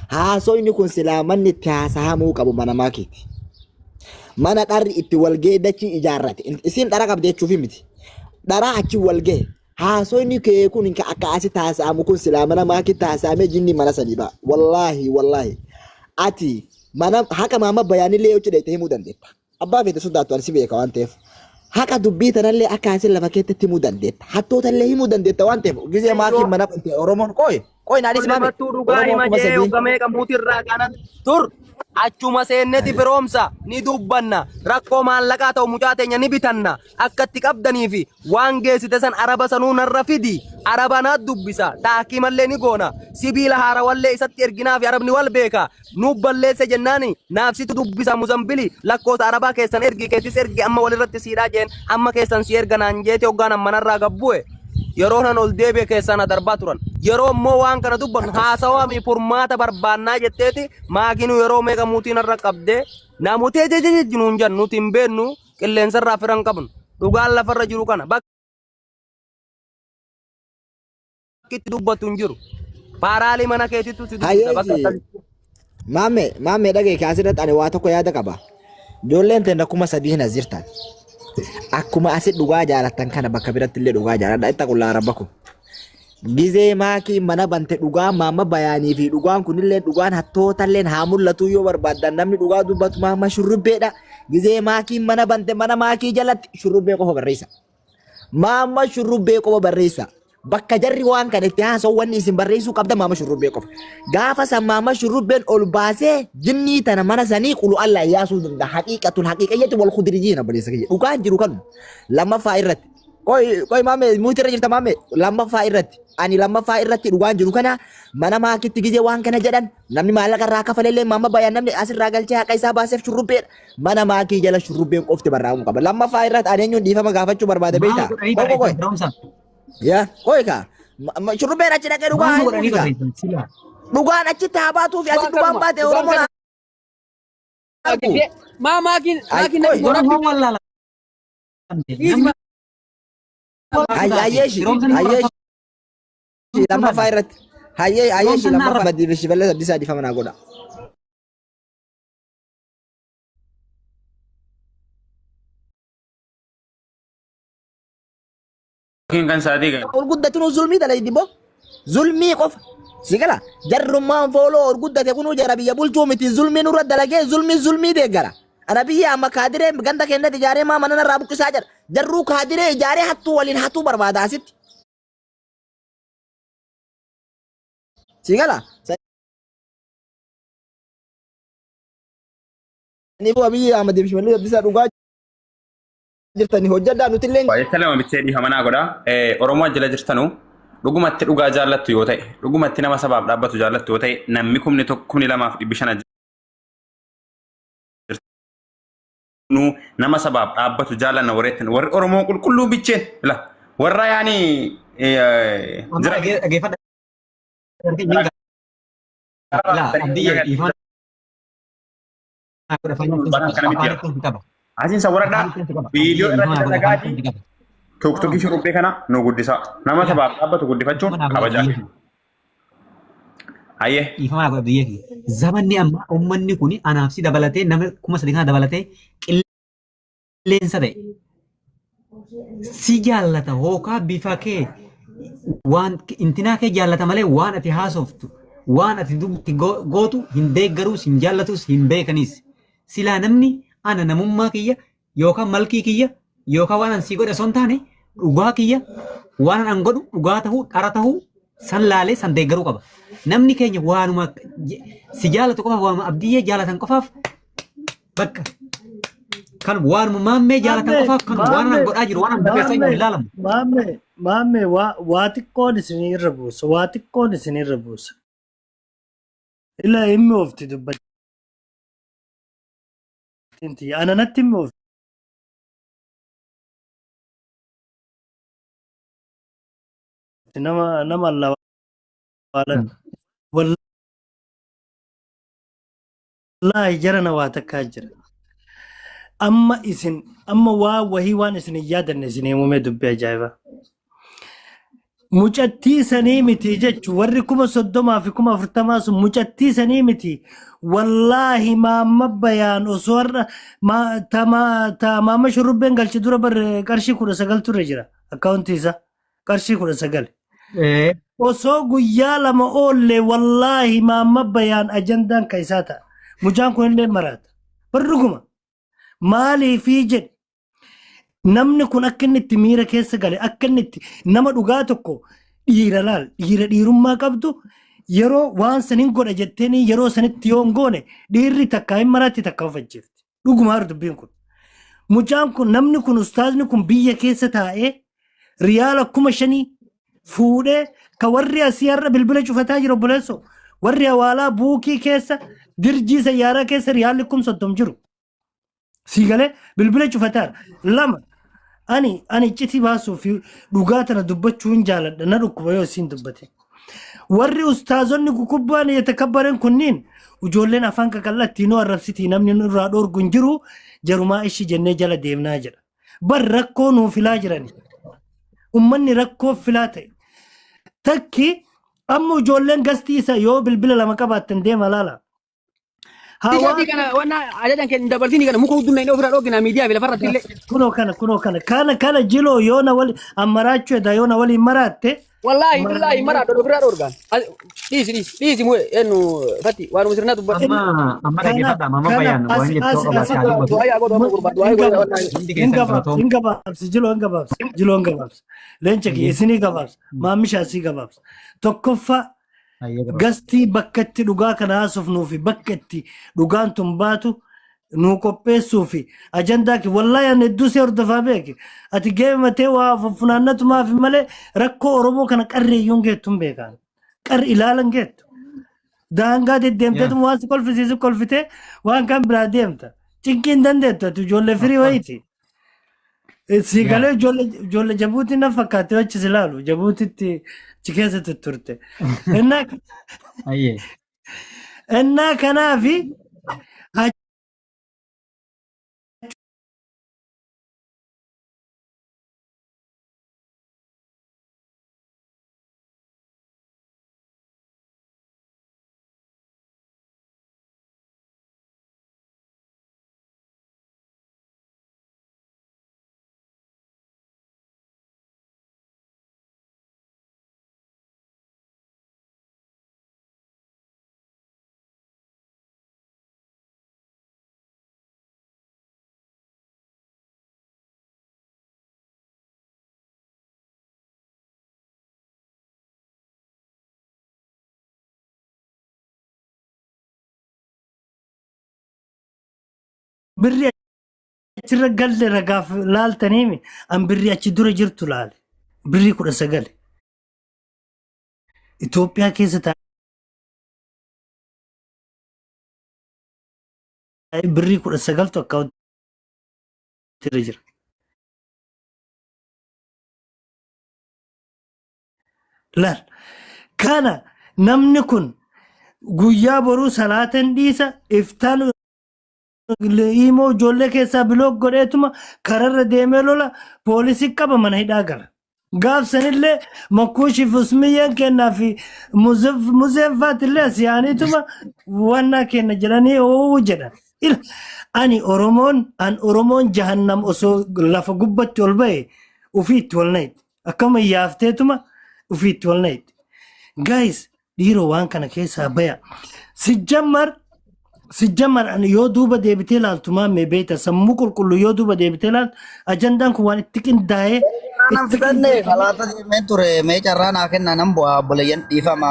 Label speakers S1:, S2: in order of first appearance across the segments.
S1: Haasoyni kun silaa manni itti haasahamuu qabu mana maakiiti. Mana dharri itti wal ga'e dachii ijaarrate. Isiin dhara qabdi jechuufi miti. Dharaa achi wal ga'e. Haasoyni kee kun ka akka asitti haasa'amu kun silaa mana maakitti haasa'amee jinni mana sanii ba'a. Wallaahi wallaahi. Ati mana haqa maama bayaanillee yoo cidha itti himuu dandeetta. Abbaa feete sodaattu ani si beeka waan ta'eef. Haqa dubbii tanallee akka asin lafa keetti himuu dandeetta. Hattootallee himuu dandeetta waan ta'eef. Gizee maakiin mana bante Oromoon qoy qoy naa dhisi maame.
S2: Mattuu dhugaa
S1: Oromoon
S2: hima
S1: kuma
S2: jee
S1: sadii.
S2: hogga meeqa muutirraa kana tur achuma seenneti firoomsa ni dubbanna rakkoo maallaqaa ta'u mucaa teenya ni bitanna akka itti qabdanii fi waan geessite san araba sanuu narra fidi araba naa dubbisa taakiimallee ni goona sibiila haarawallee isatti erginaa fi arabni wal beeka nu balleesse jennaani naaf situ dubbisa muzambili lakkoofsa arabaa keessan ergi keetis ergi amma walirratti siidhaa jeen amma keessan si erga naan jeete hoggaan amma narraa gabbu'e yeroo nan ol deebi'e keessaa na darbaa turan yeroo immoo waan kana dubbannu haasawaa mi furmaata barbaannaa jetteeti maakinuu yeroo meeqa muutii narra qabdee namutee jejejeji nuun jan nuti hin beennu qilleensarraa firan qabnu dhugaan lafarra jiru kana bakki itti dubbatu hin jiru. Paaraalii mana keetittu si dubbisa bakka
S1: Hayyeeji.
S2: akkasii.
S1: Maamme maamme dhagaye ka asirratti ani waa tokko yaada qaba. Ijoolleen teenna 3000 as jirtan. Akkuma asi dhugaa jaalattan kana bakka biratti illee dhugaa jaaladha. Itti qullaa rabbakum. Gizee maakii mana bante dhugaa maama bayaanii fi dhugaan kunillee dhugaan hattootalleen haa mul'atu yoo barbaaddan namni dhugaa dubbatu maama shurrubbeedha. Gizee maakiin mana bante mana maakii jalatti shurrubbee qofa barreessa. Maama shurrubbee qofa barreessa. Bakka jarri waan kana itti haasa'u wanni isin barreessuu qabda maama shurrubbee qofa. Gaafa san maama shurrubbeen ol baasee jinnii tana mana sanii qulu Allah yaasuu danda'a. Haqiiqatul haqiiqayyatti wal kudriyyiin obboleessa kiyya. Dhugaan jiru kanuma. Lammaffaa irratti. Qoy qoy maame muutii irra jirta maame. Lammaffaa irratti. Ani lammaffaa irratti dhugaan jiru kana mana maakitti gizee waan kana jedhan namni maallaqa irraa kafalellee maama bayaan namni asirraa galchee haqa isaa baaseef shurrubbeedha. Mana maakii jala shurrubbeen qofti barraa'uu qaba. Lammaffaa irratti ani eenyuun dhiifama gaafachuu barbaade
S3: Maal
S1: beektaa?
S3: godhanii
S1: Qoy qoy qoy.
S3: barreessan firoomsa?
S1: Yaa qoy kaa. Shurrubbeen achi dhaqee dhugaa
S3: Maal
S1: haa
S3: godhanii
S1: himuufi kaa.
S3: barreessan silaa?
S1: Dhugaan achitti haa baatuu fi asi
S4: Dhugaan
S1: dhugaan
S4: kanuma.
S1: baate
S4: Dhugaan
S1: Oromoon
S4: kanuma.
S1: haa argu.
S4: Maa maakiin
S1: Ay
S4: maakiin
S1: qoy.
S4: natti
S3: Oromoon
S4: rabbi
S3: wallaalamte.
S4: dhiisi
S3: Namni
S1: Hayyeeshi
S3: firoomsa ni
S1: hayyeeshi lammaffaa irratti. Hayyee hayyeeshi
S3: Firoomsa
S1: lammaffaa
S3: narra.
S1: badii fi shiballee abdiisaa dhiifama naa godha.
S5: Yookiin kan isaatii kan.
S1: Ol guddatinu zulmii dalaydi bo. Zulmii qofa. Si gala jarrummaan fooloo ol guddate kunuu jara biyya bulchuu miti zulmii nurra dalagee zulmii zulmii deeggara. Ana biyya amma kaadiree ganda keenyatti ijaaree maa mana narraa buqqisaa jedha. Jarruu kaadiree ijaaree hattuu waliin hattuu barbaada asitti. Si gala. Saniifuu Abiyyi Ahmad fi Shimallis Abdiisaa dhugaa jirtanii hojjedhaa nutillee
S5: Jecha lama bichee dhiifama naa godha. Oromoo jala jirtanu dhugumatti dhugaa jaallattu yoo ta'e dhugumatti nama sabaaf dhaabbatu jaallattu yoo ta'e namni 1000 2500 jirtanu nama sabaaf dhaabbatu jaallanna warreettan warri Oromoo qulqulluu bicheen la warra yaani jira.
S3: Dhageeffadha. Laa abdii dhiifama
S5: Asiin isa waradhaa viidiyoo irratti dalagaatii tuktukii shurrubbee kana nu guddisaa. Nama sabaaf dhaabbatu guddifachuun kabajaa. Hayyee.
S3: Dhiifamaa godha biyya kiyya. Zamanni amma uummanni kun anaaf si dabalatee nama 3000 kana dabalatee qilleensa ta'e. Si jaallata hookaa bifa kee waan intinaa kee jaallata malee waan ati haasoftu waan ati dubbi gootu hin deeggaruus hin jaallatus hin beekanis. Silaa namni ana namummaa kiyya yookaan malkii kiyya yookaan waan an sii godhe osoo hin taane dhugaa kiyya waan an godhu dhugaa tahuu dhara tahuu san laalee san deeggaruu qaba. Namni keenya waanuma si jaalatu qofaaf waanuma abdiyyee jaalatan qofaaf bakka kan waanuma maammee jaalatan
S6: Maammee,
S3: qofaaf kan waan an
S6: maammee,
S3: godhaa jiru waan an dubbachaa jiru hin
S6: maammee,
S3: ilaalamu.
S6: maammee, maammee, waa waa xiqqoon isin irra buusa, waa xiqqoon isin irra buusa. Ila himmi oofti dubbattiin tiyya. Ana natti himmi oofti. Nama nama Allah waalan. Wallaahi jara na waa takkaa jira. Amma isin amma waa wahii waan isin hin yaadanne isin himumee dubbii ajaa'ibaa. Mucattii sanii miti jechu warri 30,000 fi 40,000 sun mucattii sanii miti. Wallaahi maamma bayaan osoo har'a ta maamma shurrubbeen galche dura bar qarshii 19 turre jira akkaawuntii isaa qarshii 19. Osoo guyyaa 2 oolle wallaahi maamma bayaan ajandaan ka isaa ta'a. Mucaan kun illee maraata. Bar dhuguma maaliifii jedhe. Namni kun akka inni itti miira keessa gale, akka inni itti nama dhugaa tokko dhiira laal, dhiira dhiirummaa qabdu yeroo waan san hin godha jetteeni yeroo sanitti yoo hin goone dhiirri takkaa hin maraatti takkaa of ajjeefti. Dhuguma har dubbiin kun. Mucaan kun namni kun ustaazni kun biyya keessa taa'ee riyaala 5,000 fuudhee ka warri asii har'a bilbila cufataa jiru obboleessoo warri hawaalaa buukii keessa dirjii sayyaaraa keessa riyaalli 30,000 jiru. Sii galee bilbila cufataadha. Lama ani iccitii baasuu fi dhugaa tana dubbachuu hin jaaladha na dhukkuba yoo isiin dubbate. Warri ustaazonni kukubbaan yatakabbaran kunniin ijoolleen afaan qaqal'attii nu arrabsitii namni nurraa dhoorgu hin jiru jarumaa ishi jennee jala deemnaa jedha. Bar rakkoo nuu filaa jirani. Ummanni rakkoo filaa ta'e. Takki amma ijoolleen gastii isa yoo bilbila lama qabaattan deema laala.
S4: Tisheetii kana wanna ajajan keenya dabarsini kana muka hudduu naqnee ofirraa dhoogina miidiyaa fi lafarratti illee.
S6: Kunoo kana kunoo kana kana kana jiloo yoo na wali ammaraachuu edaa yoo na waliin maraatte.
S4: Wallaahi billaahi maraa dhodho ofirraa dhoorgaan. Dhiisi dhiisi dhiisi mu'e eenyu fatti waanuma sirnaa dubbadhu.
S3: Amma dhaggeeffadha amma bayyaan waan jettu qabaate haa dubbatu.
S4: Du'aa yaa godhu amma gurbaa du'aa godhu wallaahi.
S3: Hundi
S6: Hin
S3: keessan
S6: gabaabsa
S3: galatooma.
S6: hin gabaabsa jiloo hin gabaabsa jiloo hin gabaabsa leenca kiyya isinii gabaabsa maammisha asii gabaabsa tokkoffaa.
S3: Hayyee gabaabsa.
S6: Gastii bakka itti dhugaa kana haasofnuu fi bakka itti dhugaan tun baatu nuu qopheessuu fi ajandaa kee wallaahi ani hedduu si hordofaa beeke ati geematee waa funaannatumaaf malee rakkoo Oromoo kana qarreeyyuun geettu hin beekaan qarri ilaalan geettu daangaa deddeemteetuma waan si kolfisiisu kolfitee waan kan biraa deemta cinqii hin dandeettu ati ijoollee firii wayiiti. Si galee ijoollee Jabuutii na fakkaate achi si ilaalu Jabuutitti achi keessa tutturte. Innaa
S3: Hayyee.
S6: innaa kanaafi birri achirra galle ragaaf laaltaniimi an birri achi dura jirtu laale birri 19 Itoophiyaa keessa taa'ee birrii 19tu akkaawuntii irra jira. Laal kana namni kun guyyaa boruu salaatan dhiisa iftaan imoo ijoollee keessaa bilook godheetuma kararra deemee lola poolisii qaba mana hidhaa gala. Gaaf sanillee makkuushii fi usmiyyeen kennaa fi muzeen faatillee as yaa'aniituma wannaa kenna jedhanii oowuu jedhan. Ila ani Oromoon an Oromoon jahannam osoo lafa gubbatti ol ba'e ofii itti wal naqxi. Akkama yaafteetuma ofii itti wal naqxi. Guys dhiiroo waan kana keessaa baya. Sijjammar sijjammar ani yoo duuba deebitee ilaaltu maammee beekta sammuu qulqulluu yoo duuba deebitee ilaaltu ajandaan kun waan itti qindaa'ee
S7: Nan
S6: itti
S7: fudhanne
S6: qindaa'ee
S7: salaata deemee ture mee carraa naa kenna nan bu'a obboleeyyan dhiifama.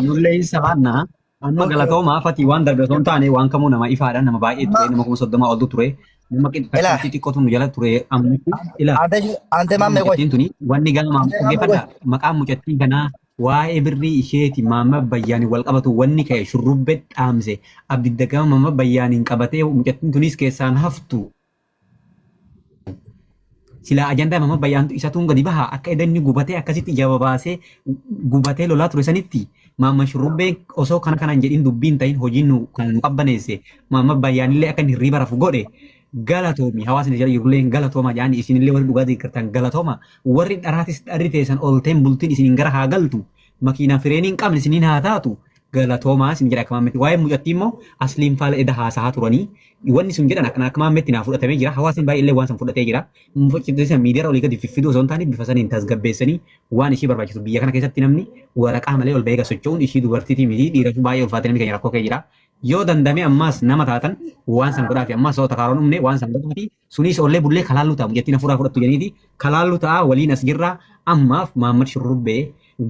S3: Nullee hin sabaanna. Amma galatoomaa fatii waan darbe osoo hin taane waan kamuu nama ifaadha nama baay'ee ture nama 30,000 oltu ture nama
S7: Ila
S3: parsantii xiqqootu nu jala ture ammatti ila
S7: ante ante
S3: amma
S7: maammee qoy.
S3: mucattiin tuni wanni gama
S7: Ante maammee qoy.
S3: dhaggeeffadha maqaan mucattii kanaa waa'ee birrii isheeti maamma bayyaaniin wal qabatu wanni ka'e shurrubbee dhaamse abdidda gama maamma bayyaaniin qabatee mucattiin tunis keessaan haftu Silaa ajandaa Maamad Bayyaantu isatuun gadi baha akka eda inni gubatee akkasitti ija babaasee gubatee lolaa ture sanitti Maamad Shurrubbeen osoo kana kana hin jedhin dubbiin ta'in hojiin nu kan nu qabbaneesse Maamad Bayyaanillee akka inni hirriiba rafu godhe Galatoomi hawaasni jala jirullee galatooma jedhanii isinillee warri dhugaa deeggartan galatooma warri dharaatis dharri teessan olteen bultiin isiniin gara haa galtu makiinaa fireenii hin qabne isiniin haa taatu galatoomaa isin jedha akka maammetti. Waa'ee mucattii immoo asliin faala eda haasahaa turanii wanni sun jedhan akkana akka maammetti naa fudhatamee jira hawaasni baay'eellee waan san fudhatee jira. Mucattii miidiyaarra olii gadi fiffiduu osoo hin taane bifa saniin tasgabbeessanii waan ishii barbaachisu biyya kana keessatti namni waraqaa malee ol bahee socho'uun ishii dubartiitii miti dhiiratu baay'ee ulfaatee namni keenya rakkoo kee jira. Yoo dandame ammaas nama taatan waan san godhaafi ammaas yoo takaaroon dhumne waan san godhaafi sunis ollee bullee kalaallu ta'a mucattiin hafuuraa fudhattu jedhaniiti kalaallu ta'a waliin as jirra ammaaf Maammad Shurrubbee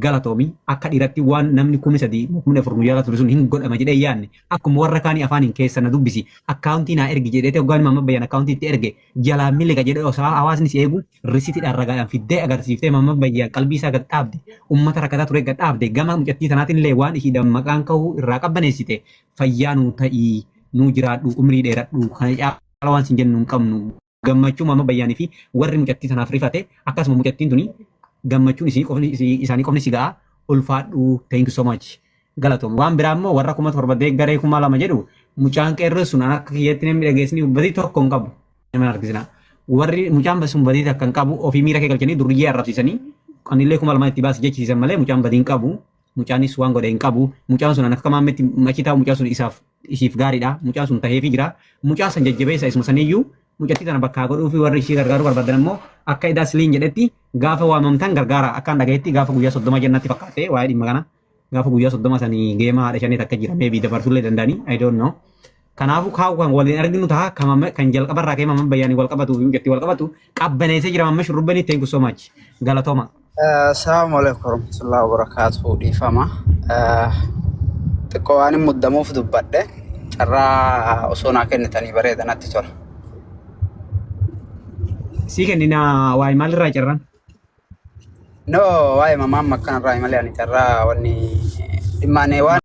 S3: galatoomi akka dhiiratti waan namni 3000 4,000 nu jala ture sun hin godhama jedhee yaadne akkuma warra kaanii afaaniin keessa na dubbisi akkaawuntii naa ergi jedheeti hoggaan Maammad Bayyaan akkaawuntii itti erge jalaa miliqa jedhee osoo hawaasni si eegu risitiidhaan ragaadhaan fiddee agarsiiftee Maammad Bayyaan qalbii isaa gad dhaabde ummata rakkataa ture gad dhaabde gama mucattii tanaatiin illee waan ishiidhaan maqaan kahuu irraa qabbaneessite fayyaa nuu ta'ii nuu jiraadhu umrii dheeradhu kana caala waan sin jennu hin qabnu gammachuu Maammad Bayyaanii fi warri mucattii tanaaf rifate akkasuma mucattiin tuni gammachuun isii qofni isaanii qofni si ga'a ulfaadhu thank you so much galatoom waan biraa immoo warra 7,000 deeggaree 2,000 jedhu mucaan qeerroo sun an akka kiyyatti namni dhageessanii badii tokko hin qabu nama argisina warri mucaan sun badii takka hin qabu ofii miira kee galchanii durriyyee arrabsiisanii anillee 2,000 itti baasi jechisiisan malee mucaan badii hin qabu mucaanis waan godhe hin qabu mucaan sun an akka maammetti achi taa'u mucaan sun isaaf ishiif gaariidha mucaan sun taheefi jira mucaa san jajjabeessa isuma saniyyuu mucattii tana bakkaa godhuu fi warri ishii gargaaruu barbaadan immoo akka idaa siliin jedhetti gaafa waamamtan gargaara akkaan dhagayetti gaafa guyyaa 30 jennatti fakkaate waa'ee dhimma kana gaafa guyyaa 30 sanii geema haadha shanii takka jira maybe dabarsullee danda'anii I don't know. Kanaafuu kaa'u kan waliin arginu ta'a kan jalqabarraa ka'ee mamma bayyaanii wal qabatuu fi mucattii wal qabatu qabbaneessee jira mamma shurrubbanii thank you so much galatooma.
S7: Assalamu alaikum warahmatullahi wabarakatuh. Dhiifama. Xiqqoo waan hin muddamuuf dubbadhe carraa osoo naa kennitanii bareeda natti tola.
S3: Sii kennina waa'ee maalirraa carraan?
S7: No, waa'ee mamaa amma akkanarraa malee ani carraa wanni dhimma ani waan